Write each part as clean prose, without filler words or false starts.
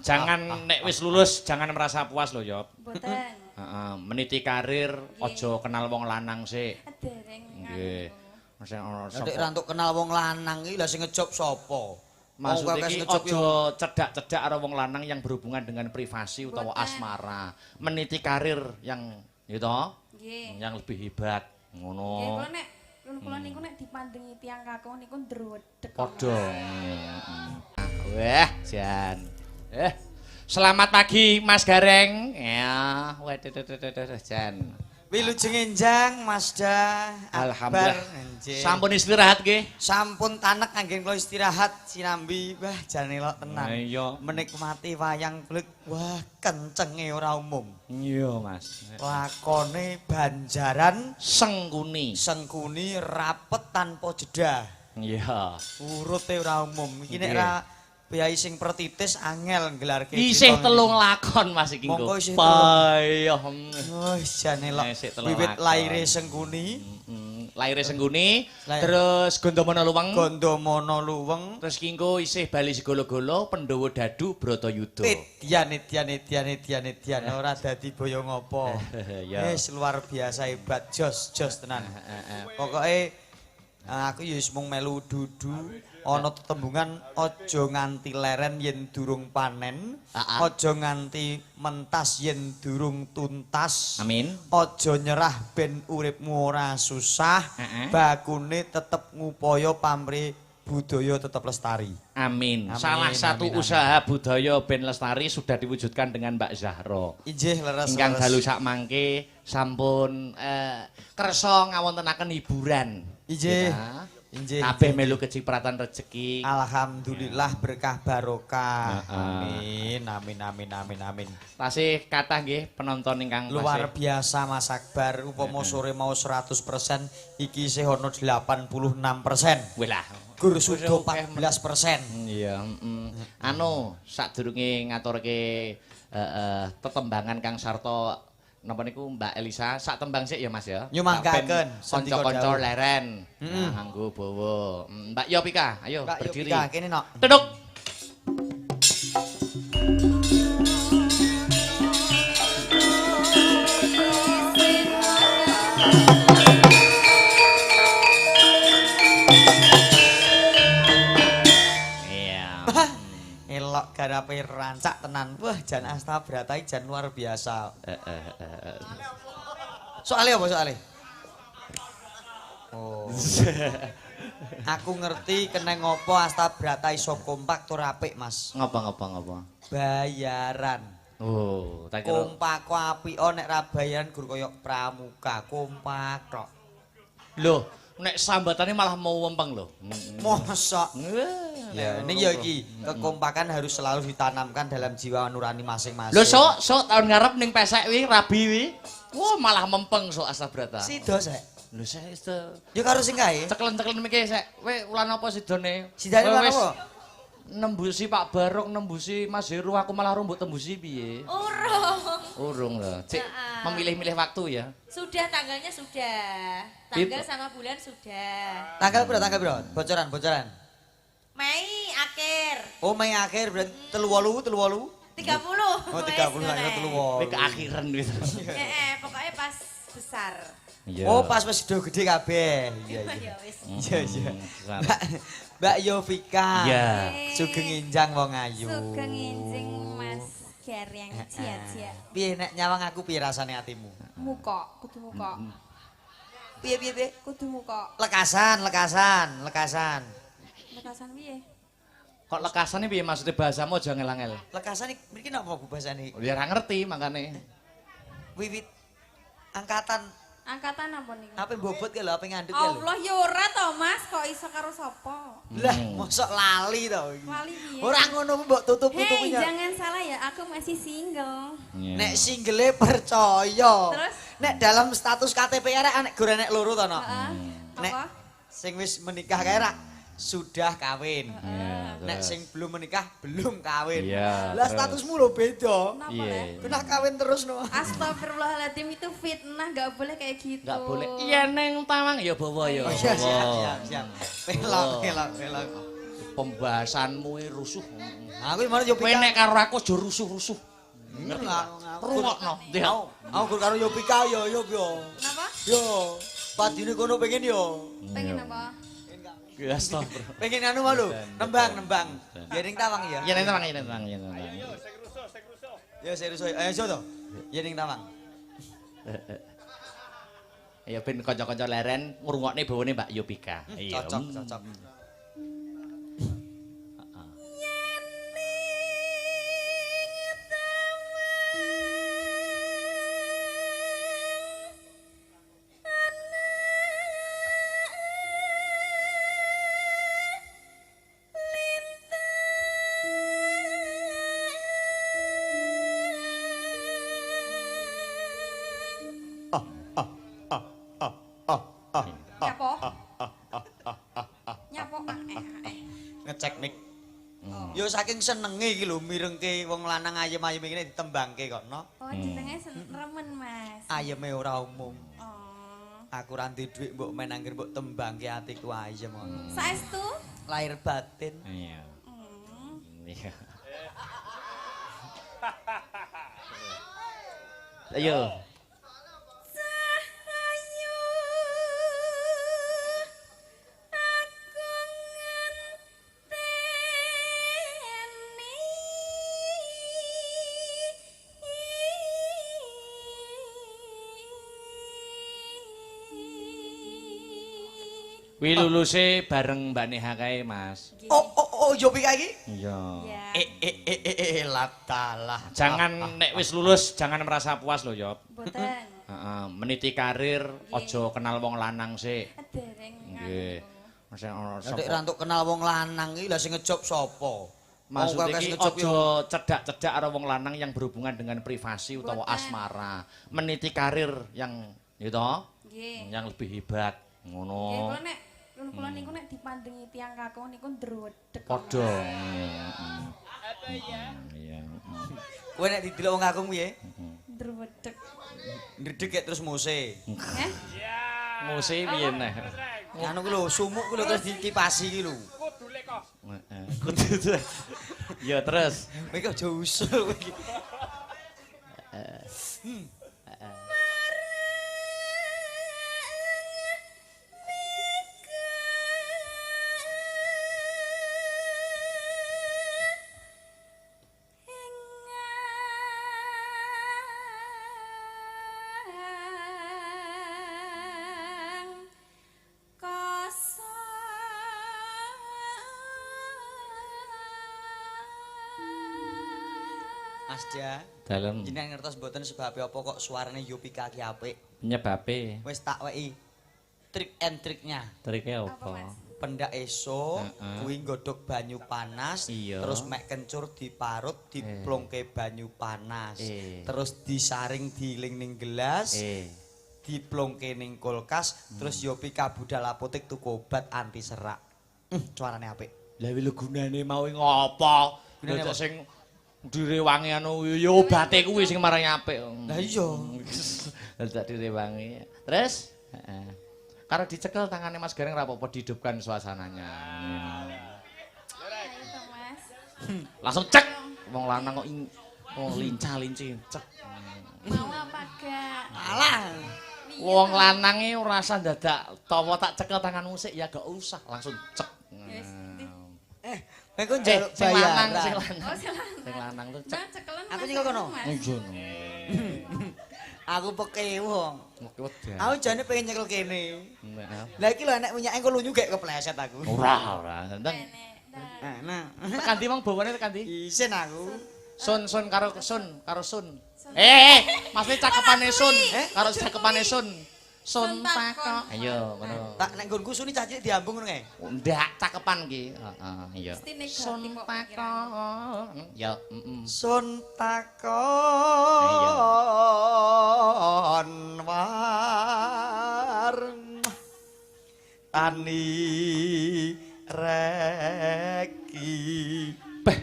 Jangan nek wis lulus jangan merasa puas lho, Yop. Mboten. Heeh, meniti karir aja kenal wong lanang sik. Dereng. Nggih. Sing ana Nek ra entuk kenal wong lanang iki lha sing ngejob sapa? Maksud Wong iki ngejob aja cedak-cedak karo wong lanang yang berhubungan dengan privasi utawa asmara. Meniti karir yang gitu, Nggih. yang lebih hebat. Nggih, Ngono. kula nek kula niku nek dipandengi tiyang kakung niku ndredeg. Padha. Wah, jan. Selamat pagi Mas Gareng. Ya, waduh jan. Wilujeng enjang Mas Da. Alhamdulillah. Sampun istirahat nggih. Sampun tanek anggen kula istirahat sinambi. Wah, jan elok tenan. Iya. Menikmati wayang blek. Wah, kencenge ora umum. Iya, Mas. Lakone Banjaran Sengkuni. Sengkuni rapet tanpa jeda. Iya. Urute ora umum. Iki nek ra priyayi sing pertitis angel nggelarke. Isih telung lakon Mas iki Monggo isih Payoh. Oh, jan elok. Wiwit laire Sengkuni. Laire Sengkuni, terus Gondomono Luweng. Gondomono Luweng. Terus kingko isih Bali Segala-gala, Pandhawa Dadu, Bratayuda. Edian edian edian edian edian ora dadi boyo ngopo. Wis luar biasa hebat, jos jos tenan. Pokoke aku ya wis mung melu dudu ana tetembungan aja nganti leren yen durung panen, aja nganti mentas yen durung tuntas. Amin. Aja nyerah ben uripmu ora susah, bakune tetep ngupaya pamrih budaya tetep lestari. Amin. Amin. Salah satu amin, amin. Usaha budaya ben lestari sudah diwujudkan dengan Mbak Zahra. Injih leres. Ingkang dalu sak mangke sampun kersa ngawontenaken hiburan. Injih. Injih. Kabeh melu kecipratan rejeki. Alhamdulillah berkah barokah. Amin amin amin amin amin. Tasih kathah nggih penonton ingkang luar biasa Mas Akbar. Upama sore mau 100% iki isih ana 86%. Wih lah. Gur sudo 14%. Iya, Anu sadurunge ngaturke tetembangan Kang Sarto napa niku Mbak Elisa sak tembang sik ya Mas ya. Nyumanggaaken kanca-kanca leren. Nganggo bawa. Mbak Yopika, ayo Mbak berdiri. Yopika kene nok. Duduk. Elok garape rancak tenan. Wah, jan Astabrata iki jan luar biasa. Soale apa soale? Oh. Aku ngerti kena ngopo Astabrata iso kompak tur apik, Mas. Ngopo? Bayaran. Oh, tak kira kompak kok apik nek ra bayaran gur koyo pramuka, kompak tok. Loh, nek sambatane malah mau wempeng lho. Mosok. Ya, ini ya iki, kekompakan harus selalu ditanamkan dalam jiwa nurani masing-masing. Lho sok tahun ngarep ning pesek wi rabi wi. Wah, malah mempeng sok Astabrata. Sida sek. Lho sek sida. Ya karo sing kae. Ceklen-ceklen miki sek. Kowe wulan apa sidone? Sidane wulan apa? Nembusi Pak Barok, nembusi Mas Heru, aku malah rung mbok tembusi piye? Urung. Urung lho. Cik memilih-milih waktu ya. Sudah tanggalnya sudah. Tanggal sama bulan sudah. Tanggal piro? Tanggal piro? Bocoran, bocoran. Mei akhir. Oh, Mei akhir berarti 38, 38. 30. Oh, 30 lah ya 38. Kowe keakhiran wis. Heeh, pokoknya pas besar. Iya. Oh, pas wis do gede kabeh. Iya, iya. Iya, iya. Mbak Yovika. Iya. Sugeng enjang wong ayu. Sugeng enjing Mas Gareng cia-cia. Piye nek nyawang aku piye rasane atimu? Muka, kudu muka. Piye piye piye? Kudu muka. Lekasan, lekasan, lekasan. Lekasan piye? Kok lekasane piye maksudnya bahasamu aja ngel-ngel? Lekasan iki mriki napa Bu bahasane? Ya ora ngerti makane. Wiwit angkatan Angkatan apa niku? Ape mbobot ki lho, ape ngandhut ki lho. Allah ya ora to Mas, kok iso karo sapa? Lah, mosok lali to iki. Lali piye? Ora ngono mbok tutup-tutupi. Hei, jangan salah ya, aku masih single. Nek single percaya. Terus? Nek dalam status KTP arek nek gore nek loro to, Nok. Heeh. Nek sing wis menikah kae rak sudah kawin. Nek sing belum menikah belum kawin. Iya, lah statusmu lho beda. Iya. Kena kawin terus no. Astagfirullahaladzim itu fitnah, nggak boleh kayak gitu. Nggak boleh. Iya neng tawang ya bawa ya. Oh, iya, siap siap siap. Pelok pelok pelok. Pembahasanmu iki rusuh. Aku mana yo Kowe nek karo aku aja rusuh-rusuh. Ngerti Rungokno. Aku gur karo Yopika yo yo yo. Napa? Yo, padine kono pengen yo. Pengen apa? Astagfirullah. Pengen anu malu, nembang-nembang. Ya ning tawang ya. Ya ning tawang, ya ning tawang, ya ning tawang. Ya serius, ayo iso to. Ya ning tawang. Ya ben kanca-kanca leren ngrungokne bawane Mbak Yopika. Iya. Cocok, cocok. Nyapo? Nyapo? Ngecek mic. Yo saking senenge iki lho mirengke wong lanang ayem-ayem iki ditembangke kok no. Oh, jenenge remen, Mas. Ayeme ora umum. Oh. Aku ra ndek dhuwit mbok men angger mbok tembangke atiku ayem ngono. Saestu? Lahir batin. Iya. Iya. Ayo. Kuwi luluse bareng Mbak Neha kae, Mas. Oh oh oh Yopika iki? Iya. Eh latalah. Jangan nek wis lulus jangan merasa puas lho, Yop. Mboten. Heeh, meniti karir aja kenal wong lanang sik. Dereng. Nggih. Mas ana Nek ra entuk kenal wong lanang iki lha sing ngejob sapa? Maksud iki aja cedak-cedak karo wong lanang yang berhubungan dengan privasi utawa asmara. Meniti karir yang ya toh? Nggih. Yang lebih hebat. Ngono. Nggih, kula nek kula niku nek dipandengi tiyang kakung niku ndredeg. Padha. Iya. Iya. Kowe nek didelok wong kakung piye? Ndredeg. Ndredeg kek terus mose. Heh? Mose piye neh? Anu ku lho, sumuk ku lho terus dikipasi iki lho. Heeh. Kudu. Ya terus. Kowe iki aja usul kowe iki. Mas Dia, Dalem. Jenengan ngertos mboten sebabe apa kok suarane Yopika ki apik? Penyebabe. Wis tak weki trik and triknya. Trike apa? Pendak esuk kuwi nggodhog banyu panas, terus mek kencur diparut, diplongke banyu panas, terus disaring diiling ning gelas, diplongke ning kulkas, terus Yopika budal apotek tuku obat anti serak. Suarane apik. Lah lho gunane mau ngopo? Gunane sing direwangi anu ya obate kuwi sing marai apik. Lah iya. Lah tak direwangi. Terus heeh. Karo dicekel tangane Mas Gareng ra apa-apa dihidupkan suasananya. Langsung cek. Wong lanang kok wong lincah-linci cek. Mau apa gak? Alah. Wong lanange ora usah dadak tawa tak cekel tanganmu sik ya gak usah, langsung cek. Kowe kok njaluk bayaran. Sing lanang. Oh, sing lanang. Sing lanang tuh cek. Nah, cekelen. Aku nyekel kono. Iya. Aku pekewo. Wedi. Aku jane pengen nyekel kene. Lah iki lho enek minyake engko lunyu gek kepleset aku. Ora, ora. Ndang. Nah. Tekan ndi mong bawane tekan ndi? Isin aku. Sun sun karo sun karo sun. Eh, maksudnya cakepane sun, karo cakepane sun. Sun takok. Ayo ngono. Tak nek nggonku suni cah cilik diambung ngono kae. Ndak cakepan ki. Heeh, iya. Sun takok. Ya, heeh. Sun takon war tani reki. Beh.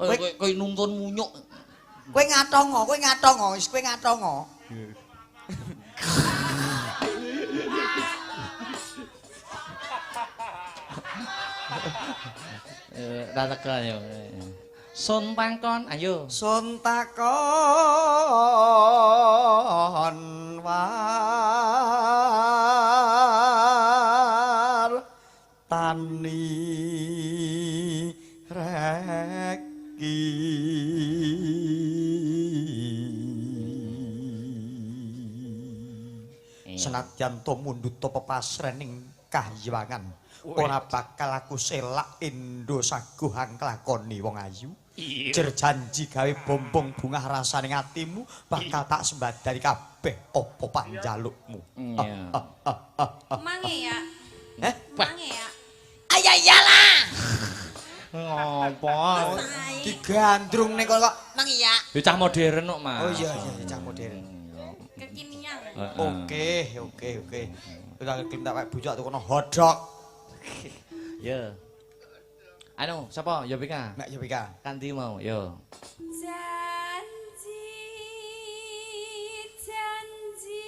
Kowe nuntun munyuk. Kowe ngatongo, kowe ngatongo, wis kowe ngatongo. Ora teko yo. Sun takon, ayo. Sun takon war tani reki. Senadyan to mundhut pepasrening kahyangan, ora bakal aku selak endo saguh angklakoni wong ayu. Jer janji gawe bombong bungah rasane atimu bakal tak sembadani kabeh apa panjalukmu. Mange ya. Eh? Mange ya. Ayo iyalah. Ngopo? Digandrung nek kok mang iya. Bocah modern kok, Mas. Oh iya iya cah modern. Kekinian. Oke, oke, oke. Kita gelem tak wek bocah tukono hotdog. Ya. Anu, sapa? Ya Pika. Nek ya Pika. Kanthi mau, yo. Janji janji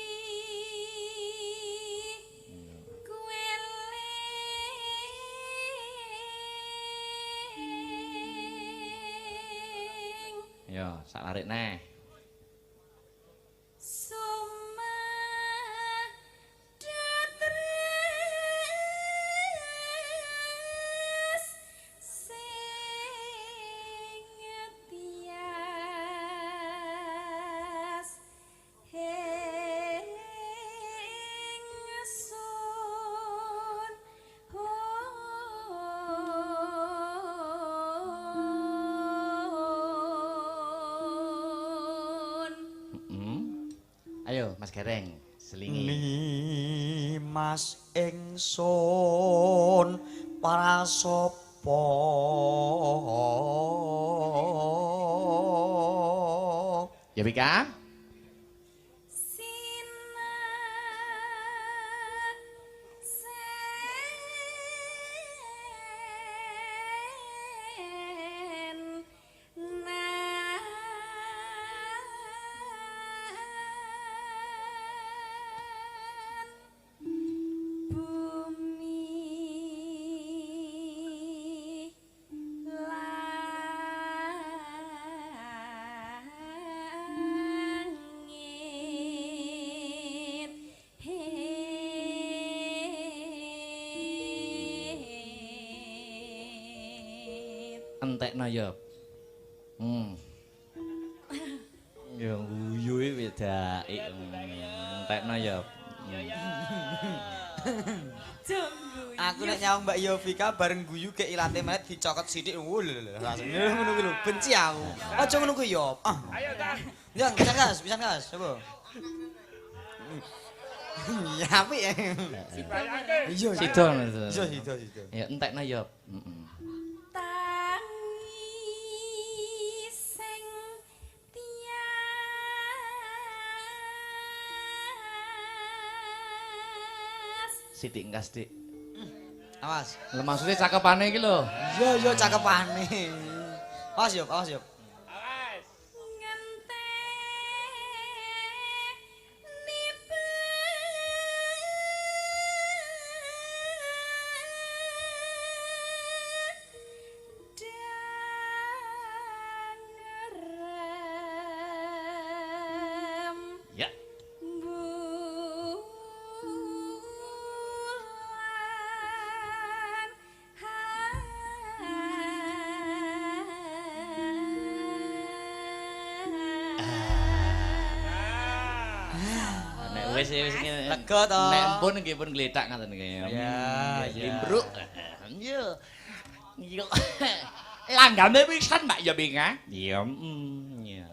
kuwe eling. Yo, sak larik neh. Ayo Mas Gareng, selingi. Nimas ingsun parasapa Ya Pika? Entekno ya. Ya guyu iki wedake. Entekno ya. Aku nek nyawang Mbak Yovika bareng guyu ke ilate melet dicokot sithik. Lho lho langsung ngono kuwi lho, benci aku. Aja ngono kuwi ya. Ayo kan. Ya, pisan Kas, pisan Kas. Coba. Ya apik ya. Iya, Sida. Iya, sida, sida. Ya entekno ya. Heeh. Sithik engkas, Dik. Awas. Lah maksudnya cakepane iki lho. Iya, iya cakepane. Awas yo, awas yo. Awas. Ya. Wis wis lega to. Nek pun nggih pun gletak ngaten nggih. Ya, ya. Limbruk. Iya. Iya. Langgame pisan Mbak ya Pinga. Iya. Iya.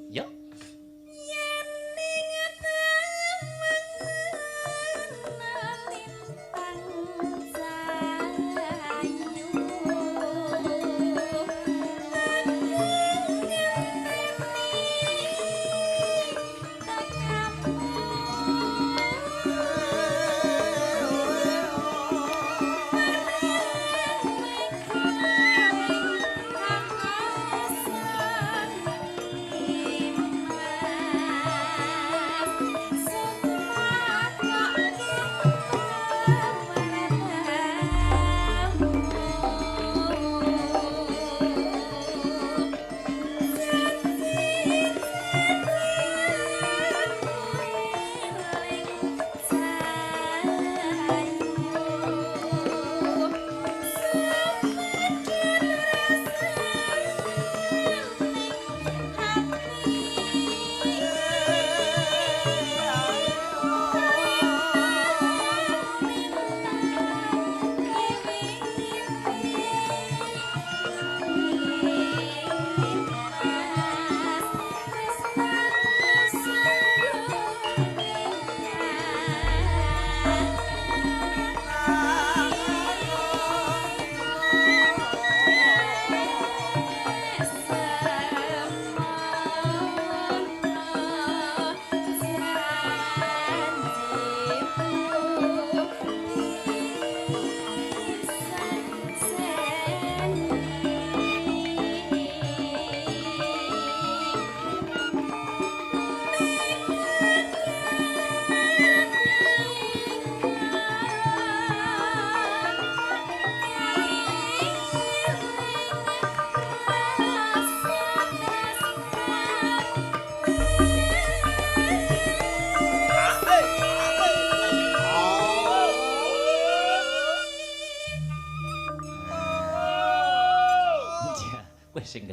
Ya.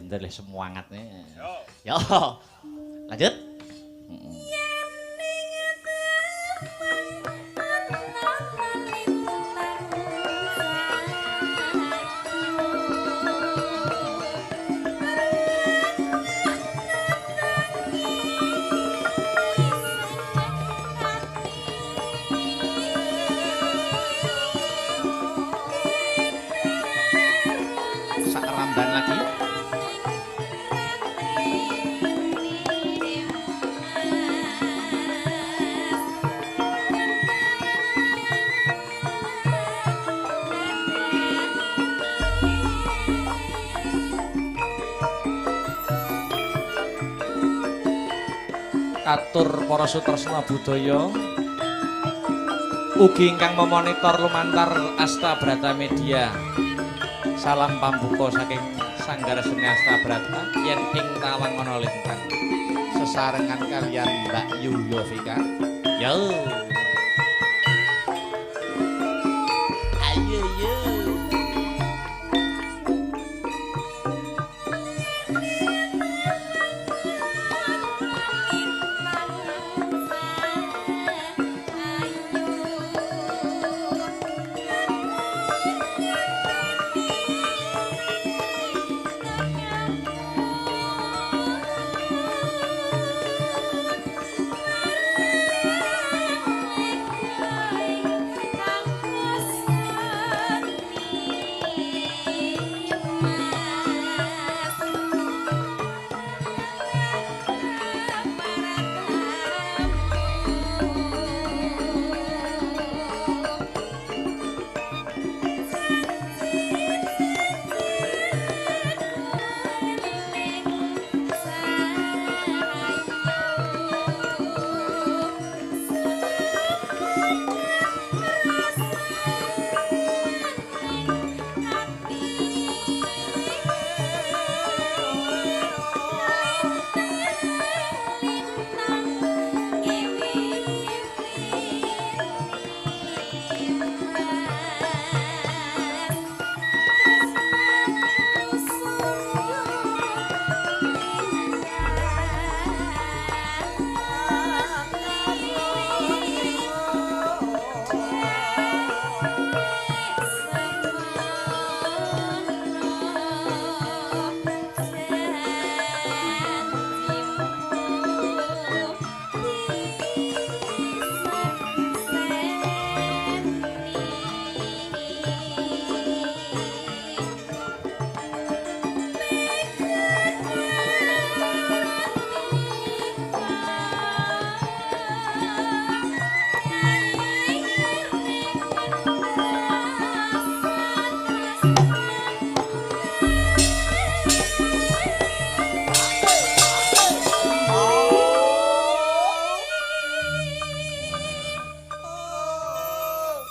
Gender semangat nih. Yo. Lanjut. Sak ramban lagi. Katur para sutresna budaya ugi ingkang memonitor lumantar Asta Brata Media. Salam pambuka saking Sanggar Seni Asta Brata yen ing tawang ana lintang sesarengan kalian Mbak Yu Yovika. Yo. Ayo yo.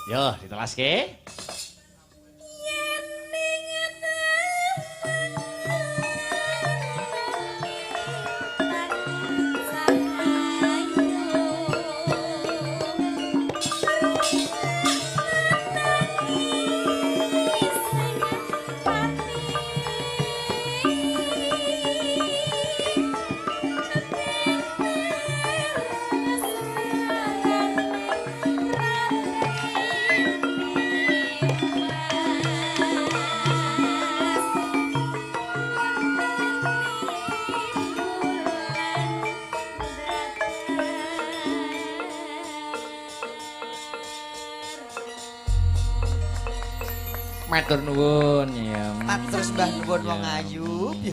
Yo, ditelaske. Matur nuwun ya. Matur sembah nuwun wong ayu.